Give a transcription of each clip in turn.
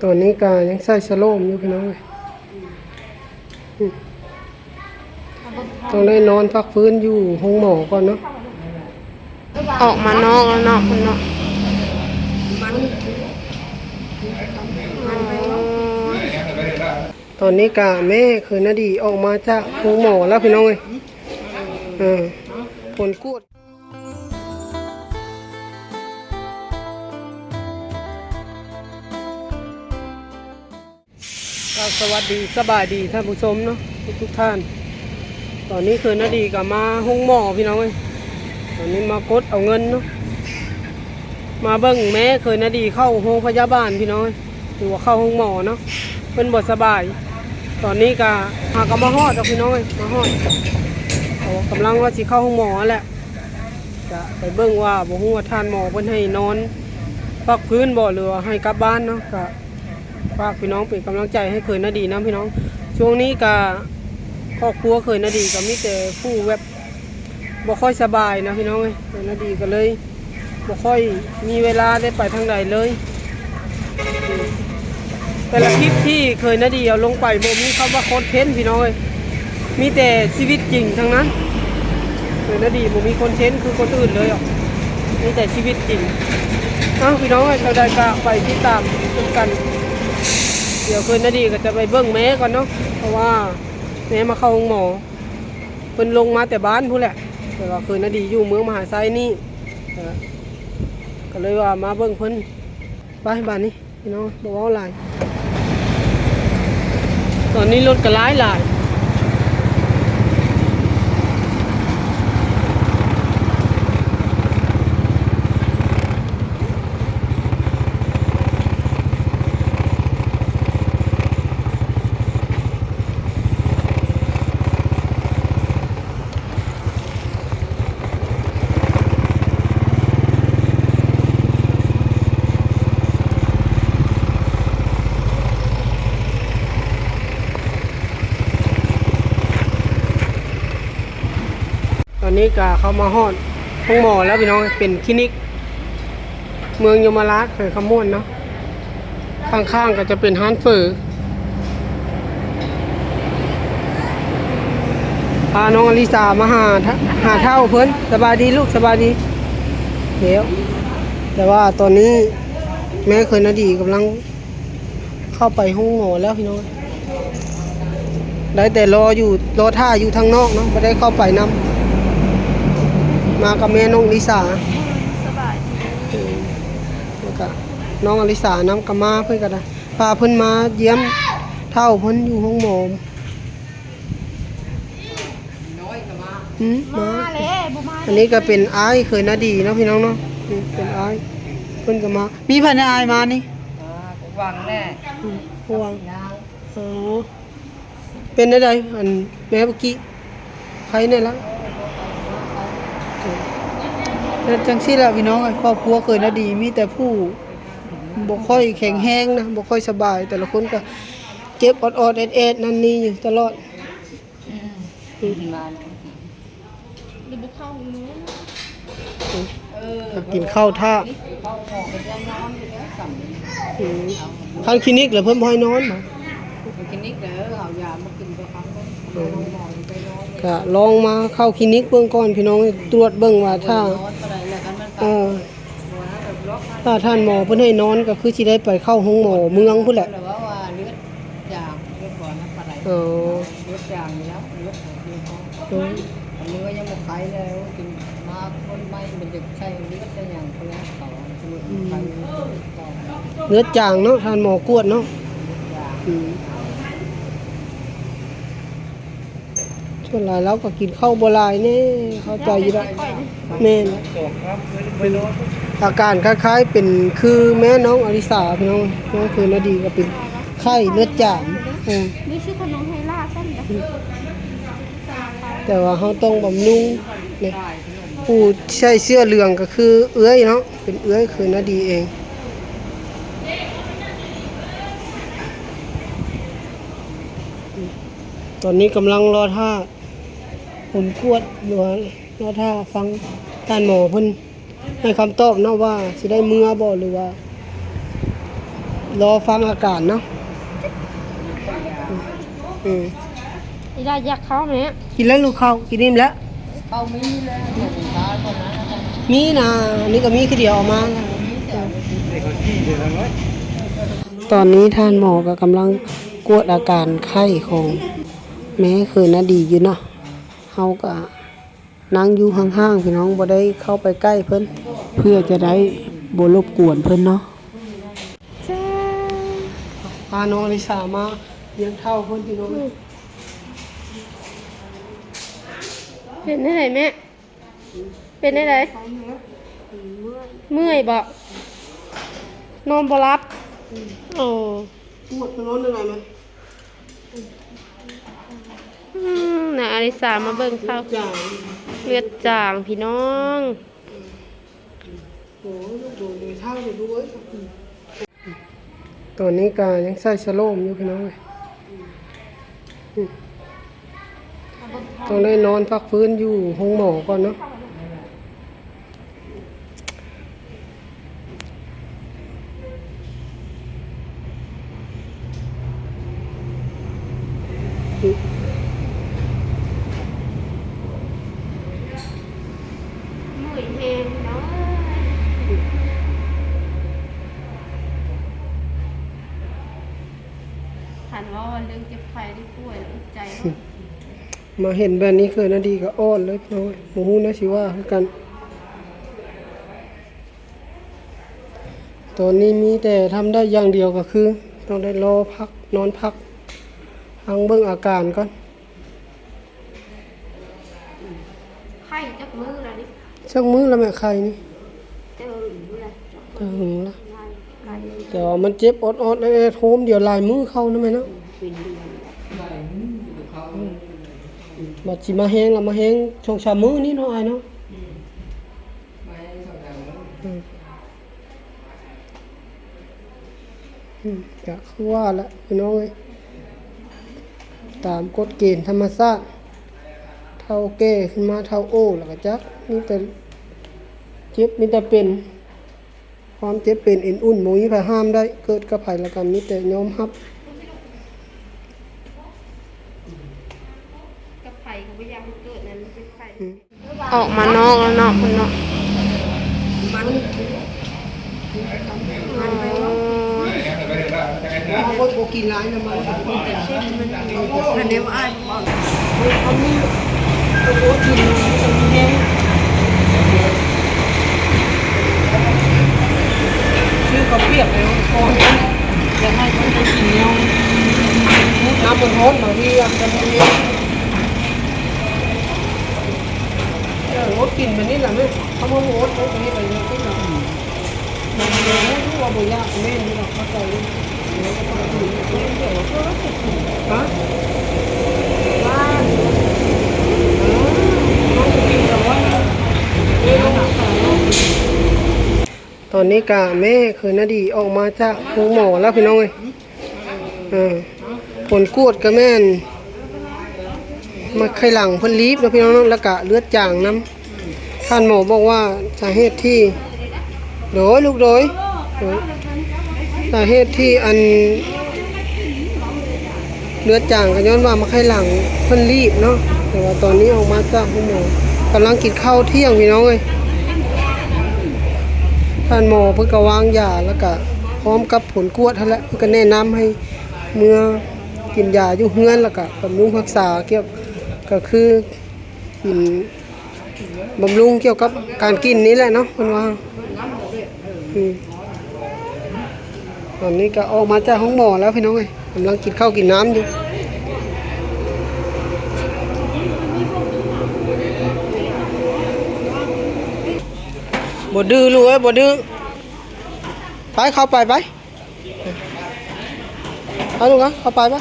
ຕອນນີ້ກໍຍັງໃສ່ສະໂລມຢູ່ພີ່ນ້ອງເອີຍ. ອືມ ຕ້ອງໄດ້ນອນພັກຟື້ນຢູ່ໂຮງໝໍກ່ອນເນາະ. ອອກມານອກແລ້ວເນາະ ເພິ່ນເນາະ. ອໍ ຕອນນີ້ກະແມ່ເຂີນນາດີອອກມາຈາກໂຮງໝໍແລ້ວພີ່ນ້ອງເອີຍ. ເອີ ຜົນກວດ ກໍສະຫວັດດີສະບາຍດີທ່ານຜູ້ຊົມເນາະ ທຸກໆທ່ານ. ຕອນນີ້ເຂີນນາດີກໍມາໂຮງໝໍພີ່ນ້ອງເອີຍ. ຕອນນີ້ມາກົດເອົາເງິນເນາະ ມາເບິ່ງແມ່ເຂີນນາດີເຂົ້າໂຮງພະຍາບານພີ່ນ້ອງເອີຍ ຫຼືວ່າເຂົ້າໂຮງໝໍເນາະ ເພິ່ນບໍ່ສະບາຍ. ຕອນນີ້ກໍຫາກໍມາຮອດດອກພີ່ນ້ອງເອີຍ ມາຮອດ ເອົາ ກຳລັງວ່າຊິເຂົ້າໂຮງໝໍຫັ້ນແຫຼະ. ກະໄປເບິ່ງວ່າ ບໍ່ຮູ້ວ່າທ່ານໝໍເພິ່ນໃຫ້ນອນພັກຟື້ນບໍ່ ຫຼືວ່າໃຫ້ກັບບ້ານເນາະ. ກະຝາກພີ່ນ້ອງເປັນກຳລັງໃຈໃຫ້ເຂີນນາດີນຳພີ່ນ້ອງ. ຊ່ວງນີ້ກະຄອບຄົວເຂີນນາດີກະມີແຕ່ຜູ້ແບບບໍ່ຄ່ອຍສະບາຍນະພີ່ນ້ອງເອີຍ. ເຂີນນາດີກະເລີຍ ບໍ່ຄ່ອຍມີເວລາໄດ້ໄປທາງໃດເລີຍ. ແຕ່ລະຄລິບທີ່ເຂີນນາດີເອົາລົງໄປ ບໍ່ມີຄຳວ່າຄອນເທັນພີ່ນ້ອງເອີຍ ມີແຕ່ຊີວິດຈິງທັງນັ້ນ. ເຂີນນາດີບໍ່ມີຄອນເທັນຄືຄົນອື່ນເລີຍອະ ມີແຕ່ຊີວິດຈິງ. ເອົ້າ ພີ່ນ້ອງເອີຍ ຈັ່ງໃດກະໄປຕິດຕາມນຳກັນ. ດຽວເຂີນນາດີກໍຈະໄປເບິ່ງແມ່ກ່ອນເນາະ ເພາະວ່າແມ່ມາເຂົ້າໂຮງໝໍ ເພິ່ນລົງມາແຕ່ບ້ານພຸ້ນແຫຼະ ແຕ່ວ່າເຂີນນາດີຢູ່ເມືອງມະຫາໄຊນີ້ ເອີ ກໍເລີຍວ່າມາເບິ່ງເພິ່ນ. ໄປບາດນີ້ພີ່ນ້ອງ ບໍ່ເວົ້າຫຼາຍ ຕອນນີ້ລົດກໍຫຼາຍໆ. ຕອນນີ້ກະເຂົ້າມາຮອດໂຮງໝໍແລ້ວພີ່ນ້ອງ ເປັນຄລີນິກເມືອງຍົມມະລາດ ແຂວງຄຳມ່ວນເນາະ. ຂ້າງໆກໍຈະເປັນຮ້ານເຝີ ພານ້ອງອະລິສາມາຫາ ຫາທ້າວເພິ່ນ. ສະບາຍດີລູກ ສະບາຍດີ. ແລ້ວ ແຕ່ວ່າຕອນນີ້ແມ່ເຂີນນາດີກຳລັງເຂົ້າໄປໂຮງໝໍແລ້ວພີ່ນ້ອງ ໄດ້ແຕ່ລໍຢູ່ ລໍຖ້າຢູ່ທາງນອກເນາະ ບໍ່ໄດ້ເຂົ້າໄປນຳ. ມາກັບແມ່ນ້ອງອະລິສາ ສະບາຍດີ. ເອີ ແລ້ວກະນ້ອງອະລິສານຳກໍມາ ເພິ່ນກໍໄດ້ ພາເພິ່ນມາຢ້ຽມທ້າວເພິ່ນຢູ່ໂຮງໝໍ. ອືມ ມາ ມາແລ້ວ ບໍ່ມາ ອັນນີ້ກໍເປັນອ້າຍເຂີນນາດີເນາະພີ່ນ້ອງເນາະ. ອືມ ເປັນອ້າຍ ເພິ່ນກໍມາ. ມີໃຜແດ່ອ້າຍມານີ້? ອ່າ ຫວັງແດ່. ອືມ ຫວັງ. ນາງ ອໍ ເປັນແນວໃດ ອັນແມ່ເມື່ອກີ້ ໄຄແດ່ລະ? ເອີ ແລ້ວຈັ່ງຊີ້ລະພີ່ນ້ອງເອີຍ ຄອບຄົວເຂີນນາດີມີແຕ່ຜູ້ບໍ່ຄ່ອຍແຂງແຮງນະ ບໍ່ຄ່ອຍສະບາຍ ແຕ່ລະຄົນກໍເຈັບອອດໆແອດໆ ນັ້ນນີ້ຢູ່ຕະຫຼອດ. ອືມ ອືມ ເອີ ກິນເຂົ້າຖ້າ. ອືມ ຄັນຄລີນິກແລ້ວເພິ່ນບໍ່ໃຫ້ນອນບໍ? ຄລີນິກແລ້ວເອົາຢາມາກິນໄປພັກກ່ອນ. ເອີ ກໍລອງມາເຂົ້າຄລີນິກເບິ່ງກ່ອນພີ່ນ້ອງ ຕວດເບິ່ງວ່າຖ້າ ເອີ ຖ້າທ່ານໝໍເພິ່ນໃຫ້ນອນ ກໍຄືຊິໄດ້ໄປເຂົ້າໂຮງໝໍເມືອງພຸ້ນແຫຼະ. ເອີ ເລືອດຈາງຢູ່ແລ້ວ ເລືອດ ເອີ ເລືອດຍັງບໍ່ໄຄແລ້ວ ກິນມາຄົນໃໝ່ ມັນຈະໃຊ້ເລືອດໃຊ້ຫຍັງພຸ້ນແຫຼະ ເຂົາວ່າ ອືມ ເລືອດຈາງເນາະ ທ່ານໝໍກວດເນາະ. ອືມ ສ່ວນຫຼາຍລາວກໍກິນເຂົ້າບໍ່ຫຼາຍແດ່ ເຂົ້າໃຈຢູ່ດອກ. ແມ່ນ ອືມ ອາການຄ້າຍໆເປັນຄືແມ່ນ້ອງອະລິສາພີ່ນ້ອງ ນ້ອງເຂີນນາດີກໍເປັນໄຂ້ເລືອດຈາງ. ເອີ ແຕ່ວ່າເຮົາຕ້ອງບຳລຸງເດ້ ຜູ້ໃຊ້ເຊື້ອເຫຼືອງກໍຄືເອື້ອຍເນາະ ເປັນເອື້ອຍເຂີນນາດີເອງ. ຕອນນີ້ກຳລັງລໍຖ້າຜົນກວດ ຫຼືວ່າລໍຖ້າຟັງທ່ານໝໍເພິ່ນ ໃຫ້ຄຳຕອບເນາະ ວ່າຊິໄດ້ເມືອບໍ່ ຫຼືວ່າ ລໍຟັງອາການເນາະ. ອືມ ອີ່ຫຼ້າຢາກເຂົ້າແມະ ກິນແລ້ວລູກເຂົ້າ ກິນອີ່ມແລ້ວ. ມີນະ ອັນນີ້ກໍມີຄືດຽວເອົາມາ. ຕອນນີ້ທ່ານໝໍກໍກຳລັງກວດອາການໄຂ້ຂອງແມ່ເຂີນນາດີຢູ່ເນາະ. ເຮົາກໍ ນັ່ງຢູ່ຫ່າງໆ ພີ່ນ້ອງ ບໍ່ໄດ້ເຂົ້າໄປໃກ້ເພິ່ນ ເພື່ອຈະໄດ້ບໍ່ລົບກວນເພິ່ນເນາະ. ພານ້ອງອາລິສາມາຢ້ຽມເຖົ້າເພິ່ນ ພີ່ນ້ອງ. ເປັນຈັ່ງໃດແມ່? ເປັນຈັ່ງໃດ? ເມື່ອຍບໍ່? ນອນບໍ່ຫຼັບ? ໂອ້ ປວດ ນອນຈັ່ງໃດມັນ? ອືມ ນາອາລິສາມາເບິ່ງເຖົ້າ ເລືອດຈາງ ເລືອດຈາງພີ່ນ້ອງ. ໂອ້ຍ ລູກໂດຍ ໂດຍເຖົ້າຢູ່ດ້ວຍ. ຕອນນີ້ກໍຍັງໃສ່ສະໂລມຢູ່ ພີ່ນ້ອງເອີຍ. ອືມ ຕ້ອງໄດ້ນອນພັກຟື້ນຢູ່ໂຮງໝໍກ່ອນເນາະ. ເມື່ອຍແຮງເນາະ. ຄັນເວົ້າເລື່ອງເຈັບໄຂ້ໄດ້ປ່ວຍແລ້ວອຶດໃຈເນາະ. ມາເຫັນແບບນີ້ຄືນາດີກໍອ່ອນເລີຍພີ່ນ້ອງເອີຍ ບໍ່ຮູ້ແນວຊິວ່າຄືກັນ. ຕອນນີ້ມີແຕ່ທຳໄດ້ຢ່າງດຽວກໍຄືຕ້ອງໄດ້ລໍພັກ ນອນພັກ ຟັງເບິ່ງອາການກ່ອນ. ໄຂ້ຈັກມື້ແລ້ວນີ້? ຈັກມື້ແລ້ວແມ່ໄຂ້ນີ້? ແຕ່ຫຶງແລ້ວ ແຕ່ຫຶງລະ ແຕ່ວ່າມັນເຈັບອອດໆແອດໆ ໂຮມດຽວຫຼາຍມື້ເຂົ້ານະແມ່ເນາະ. ເປັນເດືອນ ອືມ ບັດຊິມາແຮງລະມາແຮງສອງສາມມື້ນີ້ເນາະ ອ້າຍເນາະ. ອືມ ອືມ ກະຄືວ່າລະພີ່ນ້ອງເອີຍ ຕາມກົດເກນທຳມະຊາດ ເຖົ້າແກ່ຂຶ້ນມາ ເຖົ້າໂອລະກະຈັກ ມີແຕ່ເຈັບ ມີແຕ່ເປັນ. ຄວາມເຈັບເປັນເອັນອຸ່ນບໍ່ມີໃຜຫ້າມໄດ້ ເກີດກັບໃຜລະກະມີແຕ່ຍອມຮັບ. ກັບໃຜກໍບໍ່ຢາກໃຫ້ເກີດນັ້ນ ມັນເປັນໄຂ້. ອືມ ອອກມານອກແລ້ວເນາະ ເພິ່ນເນາະ. ມັນ ມັນໄປເນາະ ບໍ່ ບໍ່ກິນຫຼາຍນະ ມັນ ມັນແນວອ້າຍເວົ້າ ເຂົາມີ ເຂົາບໍ່ກິນ ມັນມີແຮງ. ຊື້ເຂົ້າປຽກໃຫ້ເຮົາກ່ອນ ຢາກໃຫ້ເພິ່ນໄດ້ກິນແນວ ນ້ຳມັນຮ້ອນ ບາງທີອາດຈະບໍ່ມີ. ເອີ ອົດກິນແບບນີ້ລະແມ່ ເຮົາບໍ່ອົດ ອົດໄປເຮັດໄປເລີຍ ຄືວ່າບໍ່ຢາກແມ່ນຢູ່ດອກ ເຂົ້າໃຈຢູ່. ຮະ? ຕອນນີ້ກະແມ່ເຂີນນາດີອອກມາຈາກໂຮງໝໍແລ້ວພີ່ນ້ອງເອີຍ. ເອີ ຜົນກວດກະແມ່ນ ໝາກໄຂ່ຫຼັງເພິ່ນລີບເນາະພີ່ນ້ອງເນາະ ແລ້ວກະເລືອດຈາງນຳ. ທ່ານໝໍບອກວ່າສາເຫດທີ່ ໂດຍ ລູກໂດຍ ໂດຍ ສາເຫດທີ່ອັນ ເລືອດຈາງກໍຍ້ອນວ່າໝາກໄຂ່ຫຼັງເພິ່ນລີບເນາະ. ແຕ່ວ່າຕອນນີ້ອອກມາຈາກໂຮງໝໍ ກຳລັງກິນເຂົ້າທ່ຽງພີ່ນ້ອງເອີຍ. ທ່ານໝໍເພິ່ນກໍວາງຢາ ແລ້ວກະພ້ອມກັບຜົນກວດຫັ້ນແຫຼະ ເພິ່ນກໍແນະນຳໃຫ້ເມືອກິນຢາຢູ່ເຮືອນ ແລ້ວກະບຳລຸງຮັກສາກ່ຽວ ກໍຄືກິນ ບຳລຸງກ່ຽວກັບການກິນນີ້ແຫຼະເນາະ ເພິ່ນວ່າ. ອືມ ຕອນນີ້ກໍອອກມາຈາກໂຮງໝໍແລ້ວພີ່ນ້ອງເອີຍ ກຳລັງກິນເຂົ້າກິນນ້ຳຢູ່. ບໍ່ດື້ລູກເອີຍ ບໍ່ດື້ ໄປ ເຂົ້າໄປ ໄປ. ເອົາລູກ ເຂົ້າໄປ ໄປ.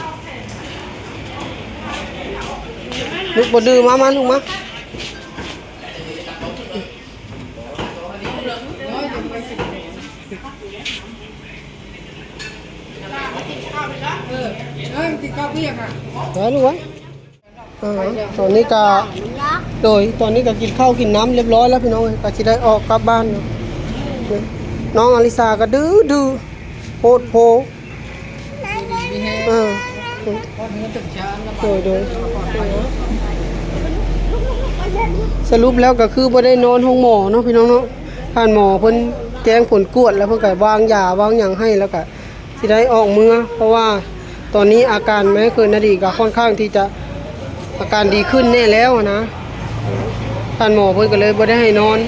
ລູກບໍ່ດື້ ມາ ມາ ລູກ ມາ. ເອີ ເອີ ກິນເຂົ້າເປີຍກອະ ໄປລູກ ໄປ. ອ່າ ຕອນນີ້ກະ ໂດຍ ຕອນນີ້ກະກິນເຂົ້າກິນນ້ຳຮຽບຮ້ອຍແລ້ວພີ່ນ້ອງເອີຍ ກະຊິໄດ້ອອກກັບບ້ານເນາະ. ນ້ອງອາລິສາກະດື້ໆ ໂພດໂພ. ເອີ ໂດຍ ໂດຍ. ສະຫຼຸບແລ້ວກໍຄືບໍ່ໄດ້ນອນໂຮງໝໍເນາະ ພີ່ນ້ອງເນາະ. ທ່ານໝໍເພິ່ນແຈ້ງຜົນກວດ ແລ້ວເພິ່ນກໍວາງຢາວາງຫຍັງໃຫ້ ແລ້ວກໍຊິໄດ້ອອກເມືອ ເພາະວ່າຕອນນີ້ອາການແມ່ເຂີນນາດີກໍຄ່ອນຂ້າງທີ່ຈະອາການດີຂຶ້ນແດ່ແລ້ວນະ. ທ່ານໝໍເພິ່ນກໍເລີຍບໍ່ໄດ້ໃຫ້ນອນ.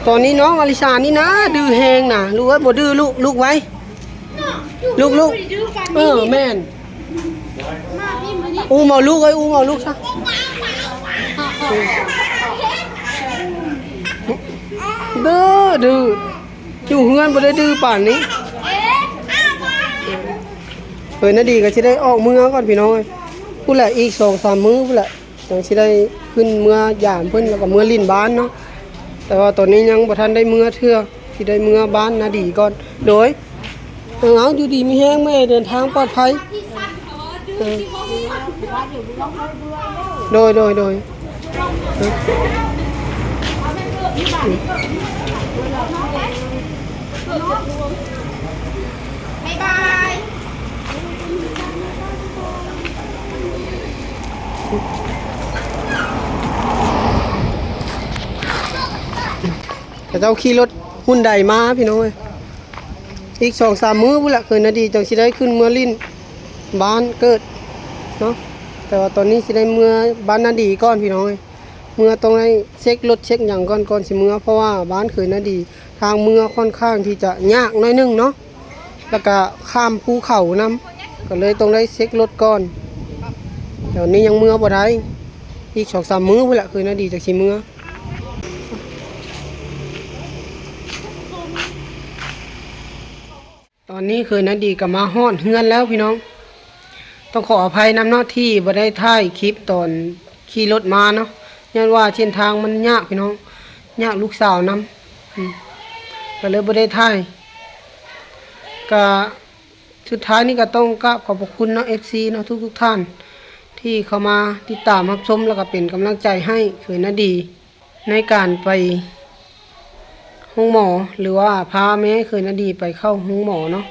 ຕອນນີ້ນ້ອງອາລິຊານີ້ນະ ດື້ແຮງນະ. ລູກເອີຍ ບໍ່ດື້ລູກ ລູກໄວ ລູກ ລູກ. ເອີ ແມ່ນ. ອຸ້ມເອົາລູກເອີຍ ອຸ້ມເອົາລູກຊະ. ດື້ ດື້ ຢູ່ເຮືອນບໍ່ໄດ້ດື້ປານນີ້. ເອີ ນາດີກໍຊິໄດ້ອອກເມືອກ່ອນ ພີ່ນ້ອງເອີຍ. ພຸ້ນແຫຼະ ອີກສອງສາມມື້ພຸ້ນແຫຼະ ຈັ່ງຊິໄດ້ຂຶ້ນເມືອຢາມເພິ່ນ ແລ້ວກໍເມືອຫຼິ້ນບ້ານເນາະ. ແຕ່ວ່າຕອນນີ້ຍັງບໍ່ທັນໄດ້ເມືອເທື່ອ ຊິໄດ້ເມືອບ້ານນາດີກ່ອນ. ໂດຍ ເອີ ເອົາ ຢູ່ດີມີແຮງແມ່ ເດີນທາງປອດໄພ. ເອີ ໂດຍ ໂດຍ ໂດຍ. ບາຍບາຍ. ເຂົາເຈົ້າຂີ່ລົດຮຸນໄດມາ ພີ່ນ້ອງເອີຍ. ອີກສອງສາມມື້ພຸ້ນລະ ເຂີນນາດີຈັ່ງຊິໄດ້ຂຶ້ນເມືອຫຼິ້ນບ້ານເກີດເນາະ. ແຕ່ວ່າຕອນນີ້ຊິໄດ້ເມືອບ້ານນາດີກ່ອນ ພີ່ນ້ອງເອີຍ. ເມືອຕ້ອງໄດ້ເຊັກລົດເຊັກຫຍັງກ່ອນ ກ່ອນຊິເມືອ ເພາະວ່າບ້ານເຂີນນາດີ ທາງເມືອຄ່ອນຂ້າງທີ່ຈະຍາກໜ້ອຍໜຶ່ງເນາະ ແລ້ວກະຂ້າມພູເຂົານຳ ກໍເລີຍຕ້ອງໄດ້ເຊັກລົດກ່ອນ. ດຽວນີ້ຍັງເມືອບໍ່ໄດ້ ອີກສອງສາມມື້ພຸ້ນລະ ເຂີນນາດີຈັ່ງຊິເມືອ. ຕອນນີ້ເຂີນນາດີກໍມາຮອດເຮືອນແລ້ວ ພີ່ນ້ອງ. ຕ້ອງຂໍອະໄພນຳເນາະ ທີ່ບໍ່ໄດ້ຖ່າຍຄລິບຕອນຂີ່ລົດມາເນາະ ຍ້ອນວ່າເສັ້ນທາງມັນຍາກ ພີ່ນ້ອງ ຍາກລູກສາວນຳ ອືມ ກໍເລີຍບໍ່ໄດ້ຖ່າຍ. ກະສຸດທ້າຍນີ້ກໍຕ້ອງກາບຂອບພະຄຸນເນາະ ເອັຟຊີເນາະ ທຸກໆທ່ານ ທີ່ເຂົ້າມາຕິດຕາມຮັບຊົມ ແລ້ວກໍເປັນກຳລັງໃຈໃຫ້ເຂີນນາດີ ໃນການໄປໂຮງໝໍ ຫຼືວ່າພາແມ່ເຂີນນາດີໄປເຂົ້າໂຮງໝໍເນາະ.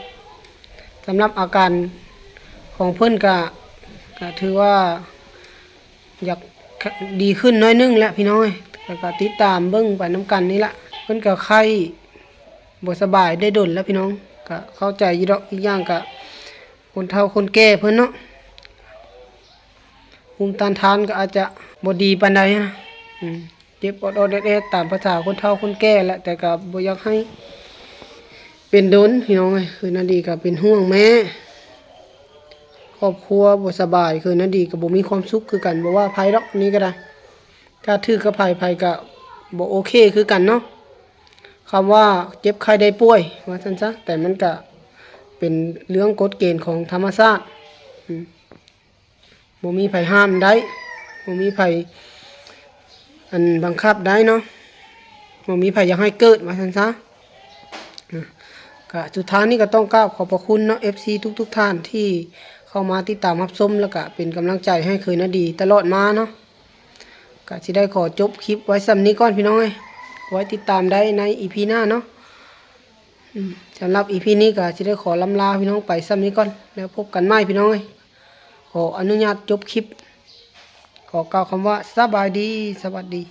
ສຳລັບອາການຂອງເພິ່ນກະ ກະຖືວ່າຢາກ ກະດີຂຶ້ນໜ້ອຍໜຶ່ງແຫຼະ ພີ່ນ້ອງເອີຍ. ແຕ່ກະຕິດຕາມເບິ່ງໄປນຳກັນນີ້ລະ. ເພິ່ນກະໄຂ້ບໍ່ສະບາຍໄດ້ດົນແລ້ວ ພີ່ນ້ອງ ກະເຂົ້າໃຈຢູ່ດອກ. ອີກຢ່າງກະຄົນເຖົ້າຄົນແກ່ເພິ່ນເນາະ ພູມຕ້ານທານກໍອາດຈະບໍ່ດີປານໃດນະ ອືມ ເຈັບອອດໆແອດໆ ຕາມພາສາຄົນເຖົ້າຄົນແກ່ແຫຼະ ແຕ່ກໍບໍ່ຢາກໃຫ້ເປັນດົນ ພີ່ນ້ອງເອີຍ. ເຂີນນາດີກໍເປັນຫ່ວງແມ່ ຄອບຄົວບໍ່ສະບາຍ ເຂີນນາດີກໍບໍ່ມີຄວາມສຸກຄືກັນ ບໍ່ວ່າໃຜດອກ ນີ້ກໍໄດ້ ຖ້າຖືກກັບໃຜ ໃຜກໍບໍ່ໂອເຄຄືກັນເນາະ. ຄຳວ່າເຈັບໄຂ້ໄດ້ປ່ວຍວ່າຊັ້ນຊະ ແຕ່ມັນກະເປັນເລື່ອງກົດເກນຂອງທຳມະຊາດ ອືມ ບໍ່ມີໃຜຫ້າມໄດ້ ບໍ່ມີໃຜ ອັນ ບັງຄັບໄດ້ເນາະ ບໍ່ມີໃຜຢາກໃຫ້ເກີດວ່າຊັ້ນຊະ. ກະສຸດທ້າຍນີ້ກໍຕ້ອງກາບຂອບພະຄຸນເນາະ ເອັຟຊີທຸກໆທ່ານທີ່ເຂົ້າມາຕິດຕາມຮັບຊົມ ແລ້ວກະເປັນກຳລັງໃຈໃຫ້ເຂີນນາດີຕະຫຼອດມາເນາະ. ກະຊິໄດ້ຂໍຈົບຄລິບໄວ້ສ່ຳນີ້ກ່ອນ ພີ່ນ້ອງເອີຍ ໄວ້ຕິດຕາມໄດ້ໃນອີພີໜ້າເນາະ. ອືມ ສຳລັບອີພີນີ້ກໍຊິໄດ້ຂໍລ່ຳລາພີ່ນ້ອງໄປສ່ຳນີ້ກ່ອນ ແລ້ວພົບກັນໃໝ່ ພີ່ນ້ອງເອີຍ. ຂໍອະນຸຍາດຈົບຄລິບ ຂໍກ່າວຄຳວ່າສະບາຍດີ ສະຫວັດດີ.